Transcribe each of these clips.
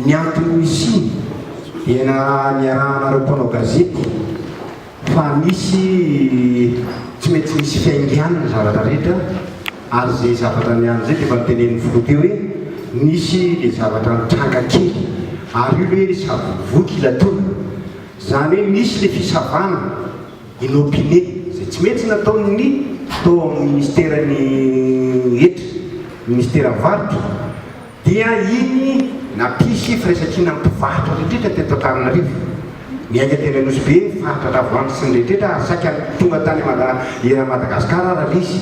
Ny antony nisiany dia niarahanareo mpanao gazety fa nisy tsy maintsy misy fiaingàna ny zavatra rehetra ary izay zavatra niany izay dia efa notenenin'ny filoha teo hoe nisy le zavatra nitranga kely ary io le hoe savovoky ilatoana izany hoe nisy le fisavana inopinée izay tsy maintsy nataon'ny tao amin'ny ministeran'ny hetra, ministeran'ny varotra. Dia iny nampisy firaisankina amin'ny mpivarotra rehetrretra teto Antananarivo. Niainga teny Anosibe, faritra Andravoahangy sy ny rehetrretra ary saika tonga tany Mada, eran'i Madagasikara ara ilay izy.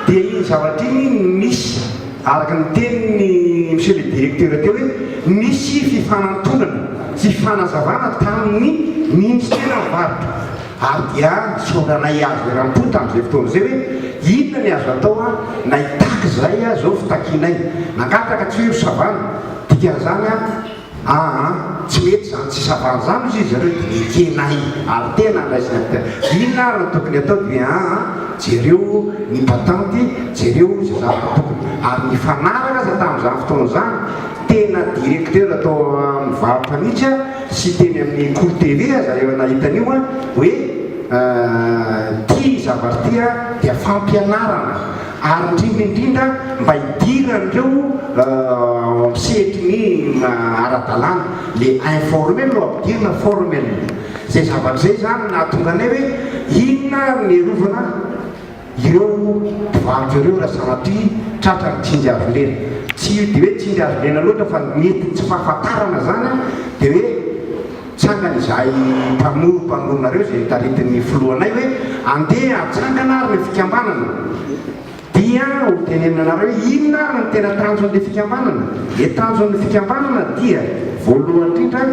Dia iny zavatra iny no nisy, araka ny tenin'ny Monsieur le Directeur teo hoe nisy fifanantonana sy fifanazavana tamin'ny Ministeran'ny Varotra. Ary dia nisaoranay azy eram-po tamin'izay fotoana izay hoe inona ny azo atao an, na hitaky izahay an, izao fitakianay. Nangataka tsy hoe hosavana, dikan'izany an, aa tsy mety izany tsy savana izany hozy izy zareo dia nekenay ary tena andraisina am-pitiavana. Inona ary no tokony atao dia aa jereo ny patanty, jereo izay zavatra tokony. Ary nifanaraka aza tamin'izany fotoana izany, tena directeur tao amin'ny varotra mihitsy an, sy teny amin'ny cours TV aza efa nahita an'io an, hoe ity zavatra ity an dia fampianarana ary indrindra indrindra mba hidiran'ireo ao amin'ny sehatry ny ara-dalàna, le informel no ampidirina formel. Izay zavatra izay izany no nahatonga anay hoe inona ary ny hiarovana Ireo mpivarotra ireo raha sanatria tratra ny tsindry hazo lena. Tsy dia hoe tsindry hazo lena loatra fa mety tsy fahafantarana izany dia hoe tsangana izahay mpamory mpanorina ireo izay taritin'ny filohanay hoe andeha atsangana ary ny fikambanana dia ho tenenina anareo hoe inona ary ny tena tanjon'ilay fikambanana. Ny tanjon'ny fikambanana dia voalohany indrindra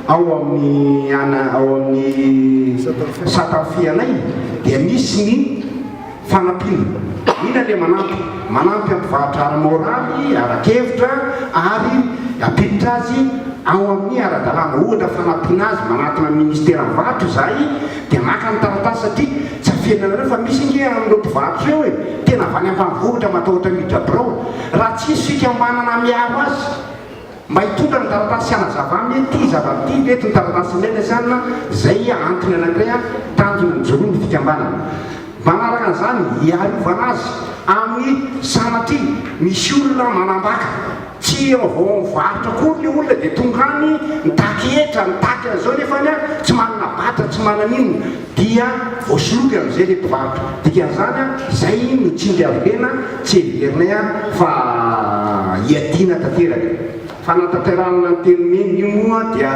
ao amin'ny ana ao amin'ny sata fianay dia misy ny fanampiana. Inona le manampy? Manampy amin'ny mpivarotra ara-moraly, ara-kevitra ary ampiditra azy ao amin'ny ara-dalàna. Ohatra fanampiana azy manatona ny ministeran'ny varotra izahay dia maka ny taratasy satria tsy afenina anareo fa misy ange amin'ireo mpivarotra ireo e, tena avy any ambanivohitra matahotra miditra birao raha tsisy fikambanana miaro azy. Mba hitondra ny taratasy hanazavana hoe ity zavatra ity, ireto ny taratasy ilaina sy anona, izay antony anankiray tanjona nijoroan'ny fikambanana. Manaraka an'izany, hiarovana azy amin'ny sanatria misy olona manambaka. Tsy vao mivarotra akory ilay olona dia tonga any mitaky hetra, mitaky an'izao nefa any tsy manana batra, tsy manana inona. Dia voasoloky amin'izay ilay mpivarotra. Dikan'izany, izay no tsindry azo lena, tsy heverinay fa hiadiana tanteraka. Fanatanterahana ny teny nomena io moa dia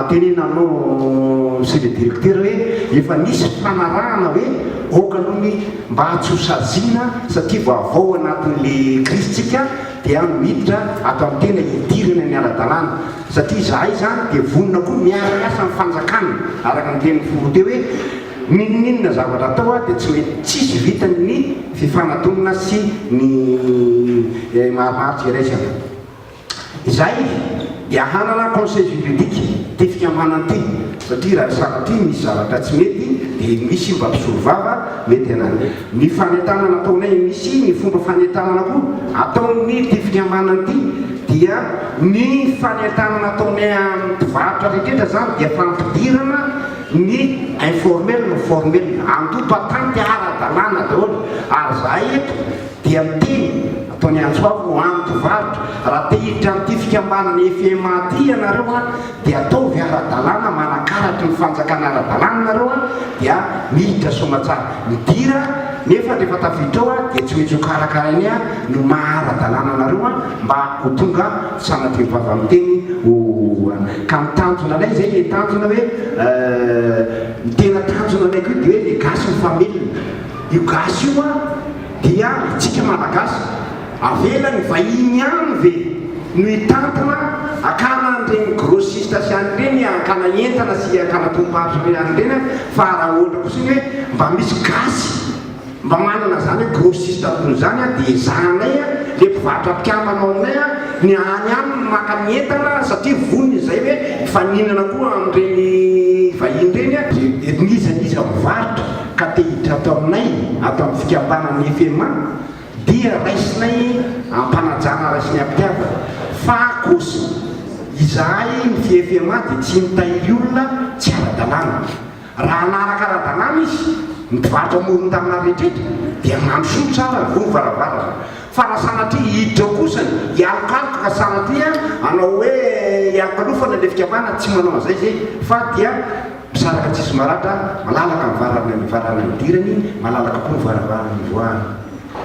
tenenina aminao Monsieur le Directeur hoe efa nisy fifanarahana hoe aoka aloha ny mba tsy ho saziana satria vaovao anatin'ilay crise tsika dia miditra ato amin'ny tena hidirana ny ara-dalàna. Satria izahay izany dia vonona koa miara-miasa amin'ny fanjakana, araka ny tenin'ny filoha teo hoe n'inon'inona zavatra atao dia tsy mety tsisy vitany ny fifanatonana sy ny marimaritra iraisana. Izahay dia hanana conseil juridique ity fikambanana ity satria raha sanatria misy zavatra tsy mety dia misy mba mpisolovava mety hanana. Ny fanentanana ataonay misy ny fomba fanentanana koa ataon'ity fikambanana ity dia ny fanentanana ataonay amin'ny mpivarotra rehetra izany dia fampidirana ny informel no formel, andoha patanty ara-dalàna daholo ary izahay eto dia miteny ataony antso avo ho an'ny mpivarotra raha te hiditra amin'ity fikambanana FMA ity ianareo dia ataovy ara-dalàna manakaratry ny fanjakana ara-dalàna nareo dia miditra soamatsara midira nefa rehefa tafiditra ao dia tsy maintsy ho karakarainay no maha ara-dalàna anareo mba ho tonga sanatria vava miteny ho ka ny tanjona anay zay le tanjona hoe ny tena tanjona anay koa dia hoe le gasy mifamelona io gasy io dia itsika malagasy Avela ny vahiny ihany ve no hitantana hakana an'ireny grossiste sy an'ireny hakana entana sy hakana tombom-barotra an'ireny fa raha ohatra kosa iny hoe mba misy gasy mba manana izany hoe grossiste ambony izany dia ezahanay le mpivarotra mpikambana ao aminay ny any aminy maka ny entana satria vonona izay hoe hifaninana koa amin'ireny vahiny ireny dia n'iza n'iza mivarotra ka te hiditra ato aminay ato amin'ny fikambanana FMA Dia raisinay am-panajana raisinay am-pitiavana. Fa kosa, Izahay ny FFMA dia tsy mitahiry olona tsy ara-dalàna. Raha hanaraka ara-dalàna izy, ny mpivarotra amoron-dalana rehetra dia mandrosoa tsara ny voa ny varavarana. Fa raha sanatria hiditra ao kosa ny hialokaloka ka sanatria hanao hoe hialokalofana ilay fikambana, tsy manao an'izay izay fa dia misaraka tsisy maratra, malalaka ny vararana ny vararana nidirany, malalaka koa ny varavarana nivoahany.